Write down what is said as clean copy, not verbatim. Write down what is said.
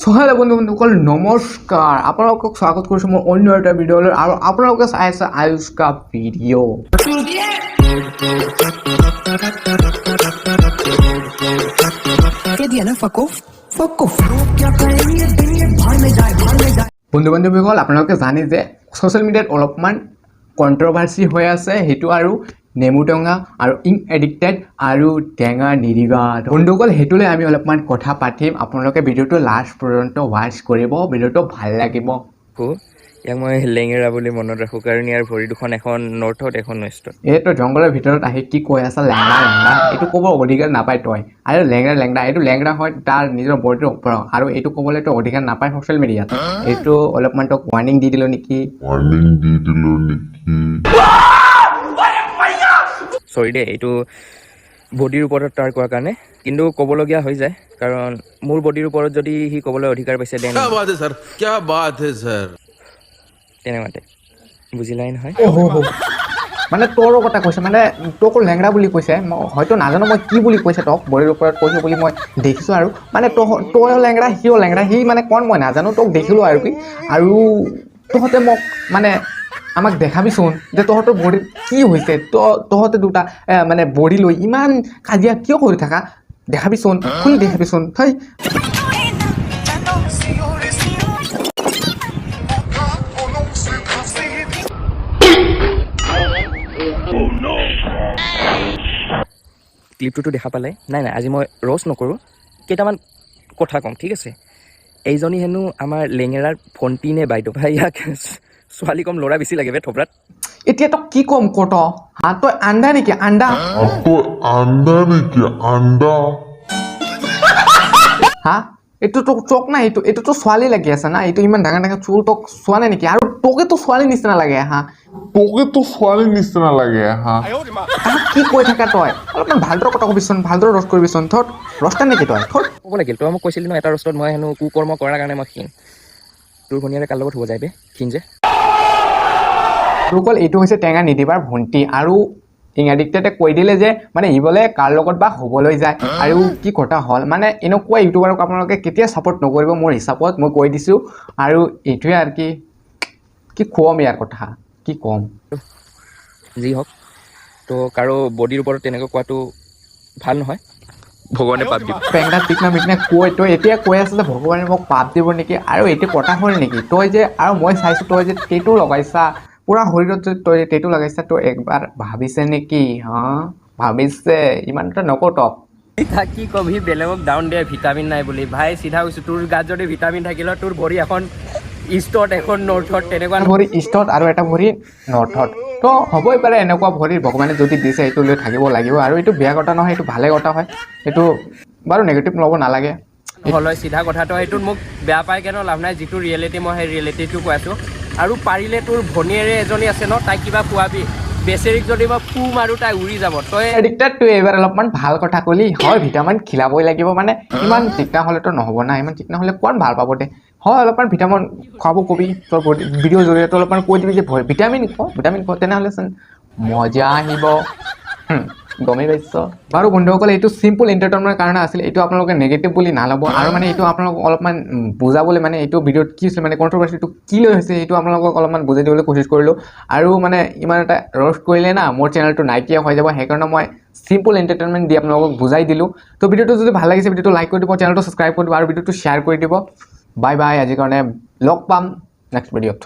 চ' hello' বন্ধু বান্ধৱীসকল, নমস্কাৰ। আপোনালোকক স্বাগত কৰিছোঁ মোৰ অন্য এটা ভিডিঅ'লৈ আৰু আপোনালোকে চাই আছে আয়ুষ্কা ভিডিঅ'। कह दिया ना, फक ऑफ, फक ऑफ। বন্ধু বান্ধৱীসকল, আপোনালোকে জানে যে ছ'চিয়েল মিডিয়াত অলপমান কণ্ট্ৰভাৰ্চি হৈ আছে সেইটো আৰু নেমু টেঙা আৰু ইং এডিক্টেড আৰু টেঙা নিদিবা। বন্ধুসকল, সেইটোলৈ আমি অলপমান কথা পাতিম। আপোনালোকে ভিডিঅ'টো লাষ্ট পৰ্যন্ত ৱাচ কৰিব, ভিডিঅ'টো ভাল লাগিব। ৰাখোঁ। ইয়াক মই লেঙেৰা বুলি মনত ৰাখোঁ, কাৰণ ইয়াৰ ভৰি দুখন এখন নৰ্থত, এখন ৱেষ্টত। এইটো জংঘলৰ ভিতৰত আহি কি কৈ আছা? লেংৰা লেংৰা, এইটো ক'ব অধিকাৰ নাপায় তই। আৰু লেংৰা লেংৰা, এইটো লেংৰা হয় তাৰ নিজৰ বডিৰ ওপৰত আৰু এইটো ক'বলৈ তই অধিকাৰ নাপায় ছ'চিয়েল মিডিয়াত। এইটো অলপমান তোক ৱাৰ্ণিং দি দিলোঁ নেকি? ৱাৰ্ণিং দি দিলো নেকি? চৰি দেই, এইটো বডিৰ ওপৰত তাৰ কোৱাৰ কাৰণে, কিন্তু ক'বলগীয়া হৈ যায়, কাৰণ মোৰ বডিৰ ওপৰত যদি সি ক'বলৈ অধিকাৰ পাইছে, then क्या बात है सर, क्या बात है सर! তেনেকুৱাতে বুজিলাই নহয়? অ' হ, মানে তোৰো কথা কৈছে, মানে তোকো লেংৰা বুলি কৈছে। মই হয়তো নাজানো মই কি বুলি কৈছে তোক, বডিৰ ওপৰত কৈছে বুলি মই দেখিছোঁ। আৰু মানে তয়ো লেংৰা, সিও লেংৰা। সি মানে কোন মই নাজানো, তোক দেখিলোঁ আৰু কি আৰু তহঁতে মোক মানে আমাক দেখাবিচোন যে তহঁতৰ বডিত কি হৈছে। তহঁতে দুটা মানে বডি লৈ ইমান কাজিয়া কিয় কৰি থাকা? দেখাবিচোন, খুলি দেখাবিচোন। থেই। ক্লিপটোতো দেখা পালে। নাই নাই, আজি মই ৰ'ষ্ট নকৰোঁ, কেইটামান কথা ক'ম, ঠিক আছে? এইজনী হেনো আমাৰ লেঙেৰাৰ ভণ্টি নে বাইদেউ? ভাই, ইয়াক ছোৱালী কম, ল'ৰা বেছি লাগে বে থপৰাত। এতিয়া তই কি ক'ম কত? হা, তই আন্দা নেকি, আন্দা? তই আন্দা নেকি, আন্দা? হা, এইটো তোক চক নাই, এইটোতো ছোৱালী লাগি আছে না। এইটো ইমান ডাঙৰ ডাঙৰ চুল, তোক চোৱা নাই নেকি? আৰু তোকেতো ছোৱালী নিচিনা লাগে, হা? তোকেতো ছোৱালী নিচিনা লাগে, হা? কাক কি কৈ থাকা তই? অলপমান ভালদৰে কথা কবিচোন, ভালদৰে ৰ'ষ্ট কৰিবিচোন। থত, ৰষ্টা নেকি তই? থত। ক'ব লাগিল, তই মোক কৈছিলি ন এটা ৰ'ষ্টত মই হেনো কুকৰ্ম কৰাৰ কাৰণে মই ক্ষীণ। তোৰ ভনীয়েৰে কাৰ লগত হ'ব যায় বে, ক্ষীণ যে? অকল এইটো হৈছে টেঙা নিদিবাৰ ভণ্টি আৰু ইং এডিক্টেডে কৈ দিলে যে মানে ই বোলে কাৰ লগত বা হ'বলৈ যায় আৰু কি কথা হ'ল। মানে এনেকুৱা ইউটিউবাৰক আপোনালোকে কেতিয়া ছাপৰ্ট নকৰিব মোৰ হিচাপত, মই কৈ দিছোঁ। আৰু এইটোৱে আৰু কি কি খুৱাম, ইয়াৰ কথা কি ক'ম। যি হওক, তো কাৰো বডিৰ ওপৰত তেনেকৈ কোৱাটো ভাল নহয়, ভগৱানে পাপ দিব। পেংটা টিকনা মিকনা কৈ তই এতিয়া কৈ আছ যে ভগৱানে মোক পাপ দিব নেকি? আৰু এইটো কথা হ'ল নেকি? তই যে আৰু মই চাইছোঁ, তই যে টেটু লগাইছা পূৰা শৰীৰত, যে তই টেটু লগাইছা, তই একবাৰ ভাবিছে নেকি? হা, ভাবিছে? ইমান এটা নকওঁ তক। কি কবি, বেলেগক ডাউন দিয়ে ভিটামিন নাই বুলি। ভাই, চিধা কৈছোঁ, তোৰ গাত যদি ভিটামিন থাকিলে হয়, তোৰ ভৰি এখন ইষ্টত, এখন নৰ্থত, তেনেকুৱা এটা ভৰি ইষ্টত আৰু এটা ভৰি নৰ্থত তো হ'বই পাৰে। এনেকুৱা ভৰি ভগৱানে যদি দিছে, এইটো লৈ থাকিব লাগিব। আৰু এইটো বেয়া কথা নহয়, এইটো ভালে কথা হয়। এইটো বাৰু নিগেটিভ ল'ব নালাগে। হ'ল হয়, চিধা কথাটো সেইটোত মোক বেয়া পাই কেনেও লাভ নাই। যিটো ৰিয়েলিটি, মই সেই ৰিয়েলিটিটো কৈ আছোঁ। আৰু পাৰিলে তোৰ ভনীয়েৰে এজনী আছে ন, তাইক কিবা খোৱাবি। বেচেৰিক যদি মই ফু মাৰোঁ, তাই উৰি যাব। তই এডিক্টেড, তুই এইবাৰ অলপমান ভাল কথা ক'লি। হয়, ভিটামিন খিলাবই লাগিব। মানে ইমান চিকনা হ'লেতো নহ'ব না। ইমান চিকনা হ'লে কোন ভাল পাব দে? হয়, অলপমান ভিটামিন খুৱাব কবি। তোৰ ভিডিঅ'ৰ জৰিয়তে অলপমান কৈ দিবি যে ভিটামিন খোৱা, ভিটামিন খোৱা, তেনেহ'লেচোন মজা আহিব। গমেই পাইছ। বাৰু বন্ধুসকল, এইটো চিম্পল এণ্টাৰটেইনমেণ্টৰ কাৰণে আছিল। এইটো আপোনালোকে নেগেটিভ বুলি নাল'ব। আৰু মানে এইটো আপোনালোকক অলপমান বুজাবলৈ, মানে এইটো ভিডিঅ'ত কি হৈছে, মানে কণ্ট্ৰভাৰ্চিটো কি লৈ হৈছে, সেইটো আপোনালোকক অলপমান বুজাই দিবলৈ কোচিছ কৰিলোঁ। আৰু মানে ইমান এটা ৰ'ষ্ট কৰিলে না মোৰ চেনেলটো নাইকিয়া হৈ যাব, সেইকাৰণে মই চিম্পল এণ্টাৰটেইনমেণ্ট দি আপোনালোকক বুজাই দিলোঁ। তো ভিডিঅ'টো যদি ভাল লাগিছে, ভিডিঅ'টো লাইক কৰি দিব, চেনেলটো ছাবস্ক্ৰাইব কৰি দিব আৰু ভিডিঅ'টো শ্বেয়াৰ কৰি দিব। বাই বাই, আজিৰ কাৰণে। লগ পাম নেক্সট ভিডিঅ'ত।